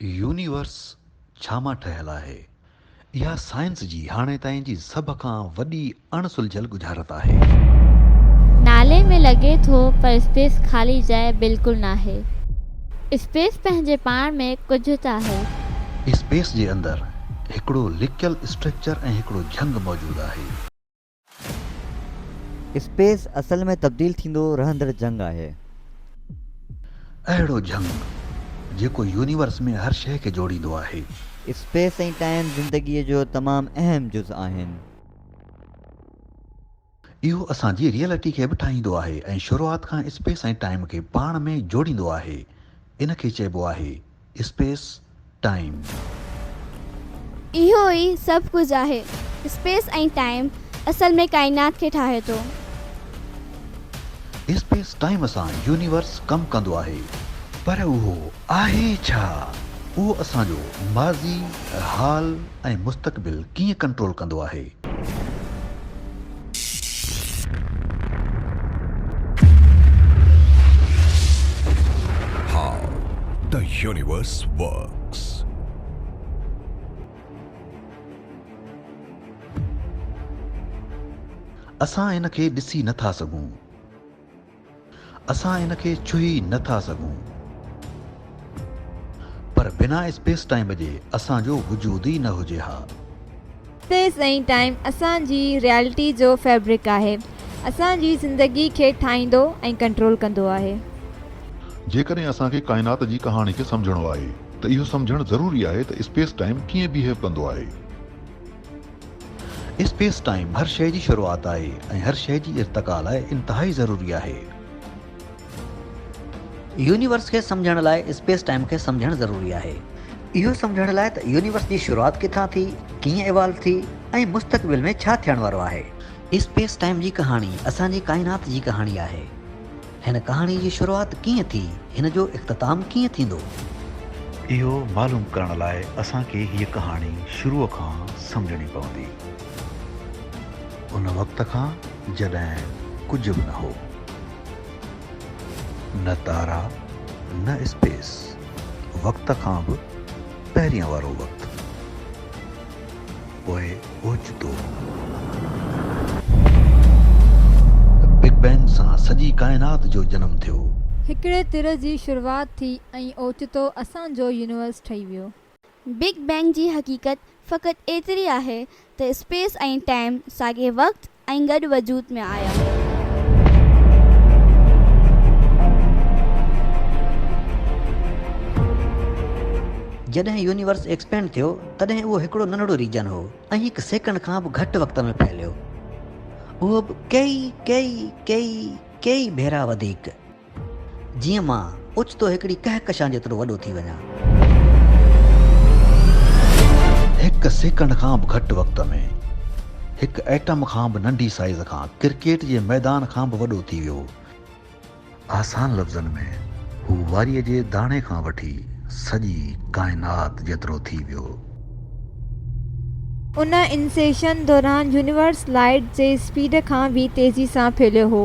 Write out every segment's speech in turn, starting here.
Universe ڇا مان ٺهيل آهي؟ اها سائنس جي هاڻي تائين جي سڀ کان وڏي اڻ سلجهيل ڳجهارت آهي. نالي ۾ لڳي ٿو پر اسپيس خالي جاء بلڪل ناهي. اسپيس پنهنجي پاڻ ۾ ڪجهه ته آهي. اسپيس جي اندر هڪڙو لڪيل اسٽرڪچر ۽ هڪڙو جهنگ موجود آهي. اسپيس اصل ۾ تبديل ٿيندو رهندڙ جهنگ آهي. اهڙو جهنگ جيڪو يونيورس ۾ هر شيء کي جوڙيندو آهي. اسپيس ۽ ٽائيم زندگيء جو تمام اهم جز آهن. اهو اسان جي ريئلٽي کي به ٺاهيندو آهي ۽ شروعات کان اسپيس ۽ ٽائيم کي پاڻ ۾ جوڙيندو آهي. ان کي چئبو آهي اسپيس ٽائيم. اهو ئي سڀ ڪجهه آهي. اسپيس ۽ ٽائيم اصل ۾ ڪائنات کي ٺاهي ٿو. اسپيس ٽائيم سان يونيورس ڪم ڪندو آهي. پر اهو آهي ڇا؟ اهو اسان جو ماضي، حال ۽ مستقبل ڪيئن ڪنٽرول ڪندو آهي؟ How the Universe Works. اسان ان کي ڏسي نه ٿا سگهون. اسان ان کي ڇهي نه ٿا سگهون. پر بنا اسپيس ٽائيم جي اسان جو وجود ئي نه هجي ها. اسپيس ۽ ٽائيم اسان جي ريئلٽي جو فيبرڪ آهي. اسان جي زندگي کي ٺاهيندو ۽ ڪنٽرول ڪندو آهي. جيڪڏهن اسان کي ڪائنات جي ڪهاڻي کي سمجهڻو آهي ته اهو سمجهڻ ضروري آهي ته اسپيس ٽائيم ڪيئن بيهيو ڪندو آهي. اسپيس ٽائيم هر شيء جي شروعات آهي ۽ هر شيء جي ارتقا لاء انتهائي ضروري آهي. يونيورس کي سمجهڻ لاء اسپيس ٽائيم کي سمجهڻ ضروري آهي. اهو سمجهڻ لاء ته يونيورس جي شروعات ڪٿان ٿي، ڪيئن ايوالو ٿي ۽ مستقبل ۾ ڇا ٿيڻ وارو آهي. اسپيس ٽائيم جي ڪهاڻي اسان جي ڪائنات جي ڪهاڻي آهي. هن ڪهاڻي جي شروعات ڪيئن ٿي، هن جو اختتام ڪيئن ٿيندو؟ اهو معلوم ڪرڻ لاء اسان کي هيء ڪهاڻي شروع کان سمجهڻي پوندي. ان وقت کان جڏهن ڪجهه به نه هو. نه تارا، نه اسپيس. وقت کان به پهريان وارو وقت. پوء اوچتو بگ بينگ سان سڄي ڪائنات جو جنم ٿيو. هڪڙي تر جي شروعات ٿي ۽ اوچتو اسان جو يونيورس ٺهي ويو. بگ بينگ جي حقيقت فقط ايتري آهي ته اسپيس ۽ ٽائيم ساڳئي وقت ۽ گڏ وجود ۾ آيا. جڏهن يونيورس ايڪسپينڊ ٿيو تڏهن اهو هڪڙو ننڍڙو ريجن هو ۽ هڪ سيڪنڊ کان به گهٽ وقت ۾ ڦهليو. اهو به ڪيئي ڪيئي ڪيئي ڪيئي ڀيرا وڌيڪ. جيئن مان اوچتو هڪڙي ڪهڪشان جيترو وڏو ٿي وڃان. هڪ سيڪنڊ کان به گهٽ وقت ۾، هڪ ايٽم کان به ننڍي سائيز کان ڪرڪيٽ جي ميدان کان به وڏو ٿي ويو. آسان لفظن ۾، هو واريء جي داڻي کان وٺي سڄي ڪائنات جيترو ٿي ويو. ان انسيشن دوران يونيورس لائيٽ جي اسپيڊ کان به تيزي سان ڦهليو هو.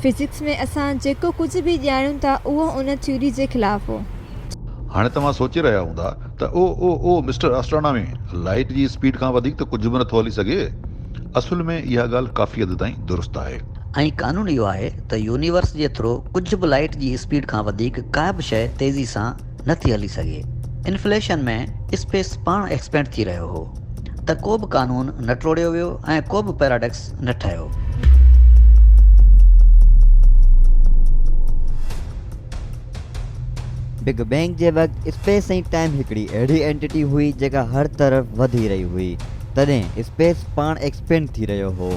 فزڪس ۾ اسان جيڪو ڪجهه به ڄاڻيون ٿا اهو ان ٿيوري جي خلاف هو. هاڻي توهان سوچي رهيا هوندا ته او او او مسٽر آسٽرانامي لائيٽ جي اسپيڊ کان وڌيڪ ته ڪجهه به نٿو هلي سگهي. اصل ۾ اها ڳالهه ڪافي حد تائين درست آهي. ۽ قانون اهو آهي ته يونيورس جي ٿرو ڪجهه به لائيٽ جي اسپيڊ کان وڌيڪ ڪا به شيء تيزي سان نه ٿي هلي سگهي. انفليشن ۾ اسپيس پاڻ ايڪسپينڊ ٿي رهيو هو ته ڪو به قانون نه ٽوڙيو ويو ۽ ڪو به پيراڊڪس نه ٺهيو. بگ بينگ جي وقت اسپيس ۽ ٽائيم هڪڙي اهڙي اينٽيٽي هئي جيڪا هر طرف وڌي رهي هئي تڏهن اسپيس پاڻ ايڪسپينڊ ٿي رهيو هو.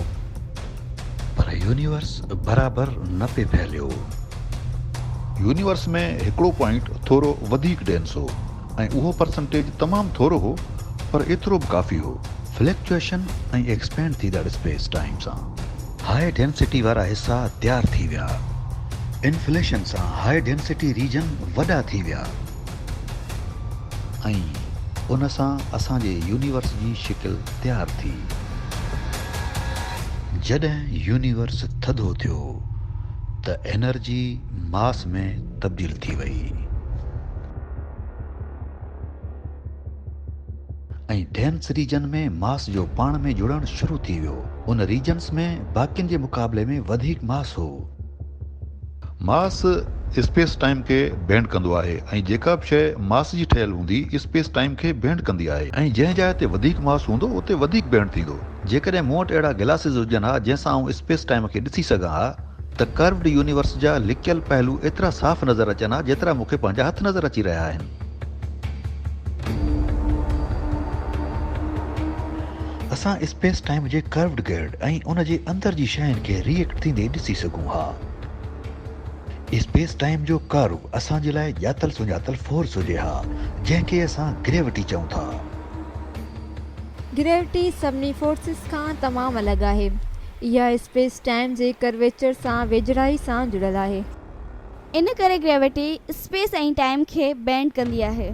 پر يونيورس برابر نه پئي ڦهليو. يونيورس ۾ هڪڙو پوائنٽ ٿورو وڌيڪ ڊينس هو ۽ اهو پرسنٽيج تمام ٿورو هو پر ايترو به ڪافي هو. فلڪچوئيشن ۽ ايڪسپينڊ ٿيندڙ اسپيس ٽائيم سان هاء ڊينسٽي وارا حصا تيار ٿي ويا. انفليشن سان هاء ڊينسٽي ريجن وڏا ٿي ويا ۽ ان سان اسان جي يونيورس جي شڪل تيار ٿي. جڏهن يونيورس ٿڌو ٿيو ته انرجي ماس ۾ تبديل ٿي وئي. ۽ ڊينس ريجن ۾ ماس جو پاڻ ۾ جڙڻ شروع ٿي ويو. ان ريجنس ۾ باقين جي مقابلي ۾ وڌيڪ ماس هو. ماس اسپيس ٽائيم کي بينڊ ڪندو آهي ۽ جيڪا به شيء ماس جي ٺهيل هوندي اسپيس ٽائيم کي بينڊ ڪندي آهي ۽ جنهن جاء تي وڌيڪ ماس هوندو اتي وڌيڪ بينڊ ٿيندو. جيڪڏهن مون وٽ اهڙا گلاسز هجن ها جنهن سان آئون اسپيس ٽائيم کي ڏسي سگهان ها ته ڪروڊ يونيورس جا لڪيل پهلو ايترا صاف نظر اچن ها جيترا مون کي پنهنجا هٿ نظر اچي رهيا آهن. اسان اسپيس ٽائيم جي ڪروڊ گرڊ ۽ ان جي اندر جي شين کي ري ايڪٽ ٿيندي ڏسي سگهون ها. اسپيس ٽائيم جو ڪرو اسان جي لاء ڄاتل سڃاتل فورس هجي ها جنهن کي اسان گريوٽي چئون ٿا. گريوٽي سڀني فورسز کان تمام الڳ آهي. اها اسپيس ٽائيم جي ڪرويچر سان ويجهڙائي سان جڙيل آهي. ان ڪري گريوٽي اسپيس ۽ ٽائيم کي بينڊ ڪندي آهي.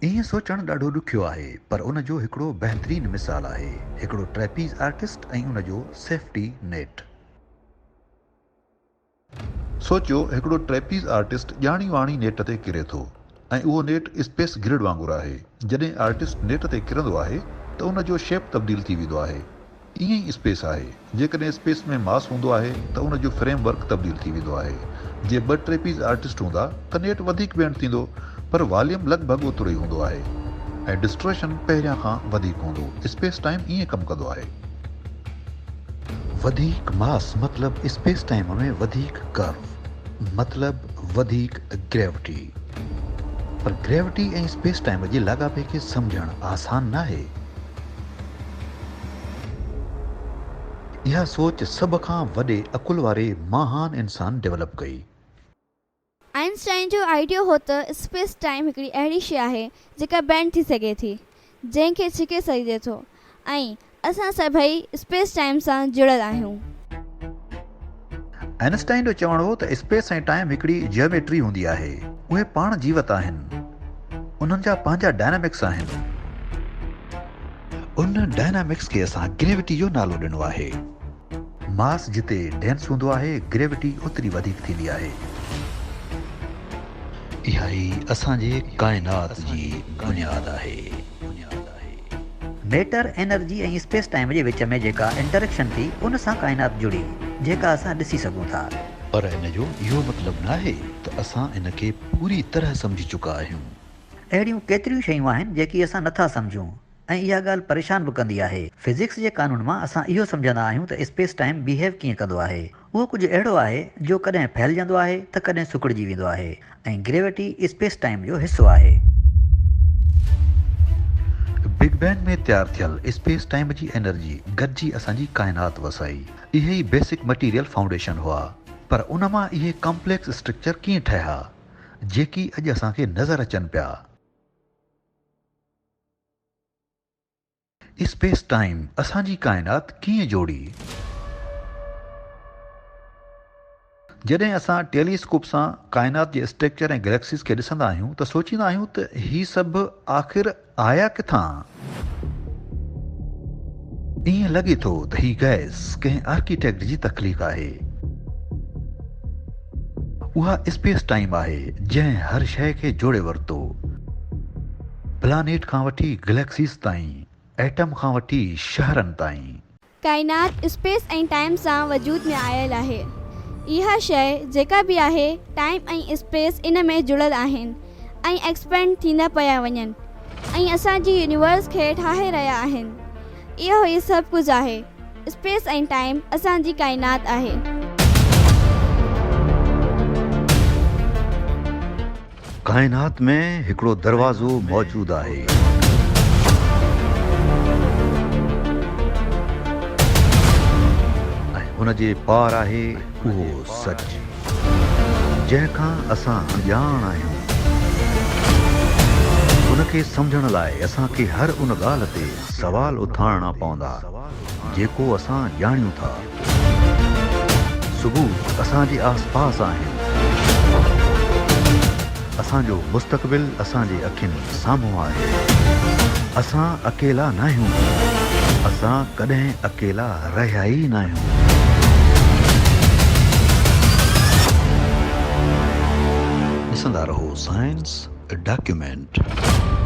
ائين سوچڻ ڏاڍو ڏکيو آهي پر ان جو هڪڙو بهترين مثال آهي هڪڙو ٽريپيز آرٽسٽ ۽ ان جو سيفٽي نيٽ. سوچيو هڪڙو ٽريپيز آرٽسٽ ڄاڻي واڻي نيٽ تي ڪري ٿو ۽ اهو نيٽ اسپيس گرڊ وانگر آهي. جڏهن آرٽسٽ نيٽ تي ڪرندو آهي ته ان جو شيپ تبديل ٿي ويندو آهي. ائين ئي اسپيس آهي. جيڪڏهن اسپيس ۾ ماس هوندو آهي ته ان جو فريم ورڪ تبديل ٿي ويندو آهي. جي ٻه ٽريپيز آرٽسٽ هوندا ته نيٽ وڌيڪ بينڊ ٿيندو پر واليوم لڳ ڀڳ اوترو ئي هوندو آهي ۽ ڊسٽورشن پهريان کان وڌيڪ هوندو. اسپيس ٽائيم ائين ڪم ڪندو آهي. وڌيڪ ماس مطلب اسپيس ٽائيم ۾ وڌيڪ ڪرو مطلب وڌيڪ گريوٽي. پر گريوٽي ۽ اسپيس ٽائيم جي لاڳاپي کي سمجهڻ آسان ناهي. اها سوچ سڀ کان وڏي عقل واري مهان انسان ڊولپ ڪئي. آئنسٽائن جو آئيڊيو هو ته اسپيس ٽائيم هڪڙي اهڙي شيء آهي جيڪا بينڊ ٿي سگهي ٿي، جنهن کي ڇڪي سگهجي ٿو ۽ اسان سڀئي اسپيس ٽائيم سان جڙيل آهيون. آئنسٽائن جو چوڻ هو ته اسپيس ۽ ٽائيم هڪڙي جيوميٽري هوندي آهي، اهي پاڻ جيوت آهن، انهن جا پنهنجا ڊائنامڪس آهن. ان ڊائنامڪس کي اسان گريوٽي جو نالو ڏنو آهي. ماس جتي ڊينس هوندو آهي، گريوٽي اوتري وڌيڪ ٿيندي آهي. اها ئي اسان جي ڪائنات جي بنياد آهي. ميٽر، انرجي ۽ اسپيس ٽائيم جي وچ ۾ جيڪا انٽريڪشن ٿي ان سان ڪائنات جڙي، جيڪا اسان ڏسي سگهون ٿا. پر ان جو اهو مطلب ناهي ته اسان ان کي پوري طرح سمجهي چڪا آهيون. اهڙيون ڪيتريون شيون آهن جيڪي اسان نٿا سمجهون. ۽ اها ڳالهه پريشان به ڪندي آهي. فزڪس جي قانون مان اسان اهو سمجهندا آهيون ته اسپيس ٽائيم بيهيو ڪيئن ڪندو آهي. اهو ڪجهه اهڙو آهي جو ڪڏهن ڦهلجندو آهي ته ڪڏهن سڪڙجي ويندو آهي ۽ گريوٽي اسپيس ٽائيم جو حصو آهي. بگ بينگ ۾ تيار ٿيل اسپيس ٽائيم جي انرجي گڏجي اسان جي ڪائنات وسائي. اهي ئي بيسڪ مٽيريل فائونڊيشن هئا. پر ان مان اهي ڪمپليڪس اسٽرڪچر ڪيئن ٺهيا جيڪي اڄ اسان کي نظر اچن پيا. اسپيس ٽائيم اسان جي ڪائنات ڪيئن جوڙي؟ جڏهن اسان ٽيلي اسڪوپ سان ڪائنات جي اسٽرڪچر ۽ گليڪسيز کي ڏسندا آهيون ته سوچيندا آهيون ته هي سڀ آخر آيا ڪٿان؟ ائين لڳي ٿو ته هي گئس ڪنهن آرڪيٽيڪٽ جي تخليق آهي. اها اسپيس ٽائيم آهي جنهن هر شيء کي جوڙي ورتو. پلانيٽ کان وٺي گليڪسيز تائين، ايٽم کان وٺي شهرن تائين. ڪائنات اسپيس ۽ ٽائيم سان وجود ۾ آيل آهي. اها شيء جيڪا به آهي ٽائيم ۽ اسپيس ان ۾ جڙيل آهن ۽ ايڪسپينڊ ٿيندا پيا وڃن ۽ اسان جي يونيورس کي ٺاهي رهيا آهن. اهو ئي سڀ ڪجهه آهي. اسپيس ۽ ٽائيم اسان جي ڪائنات آهي. ڪائنات ۾ هڪڙو دروازو موجود آهي. ۽ ان جي پار آهي اهو سچ، جنهن کان اسان اڻڄاڻ آهيون. ان کي سمجهڻ لاء اسان کي هر ان ڳالهه تي سوال اٿارڻا پوندا، جيڪو اسان ڄاڻيون ٿا. ثبوت اسان جي آس پاس آهن. اسان جو مستقبل اسان جي اکين سامهون آهي. اسان اڪيلا ناهيون. اسان ڪڏهن اڪيلا رهيا ئي ناهيون. ڏسندا رهو سائنس. A document.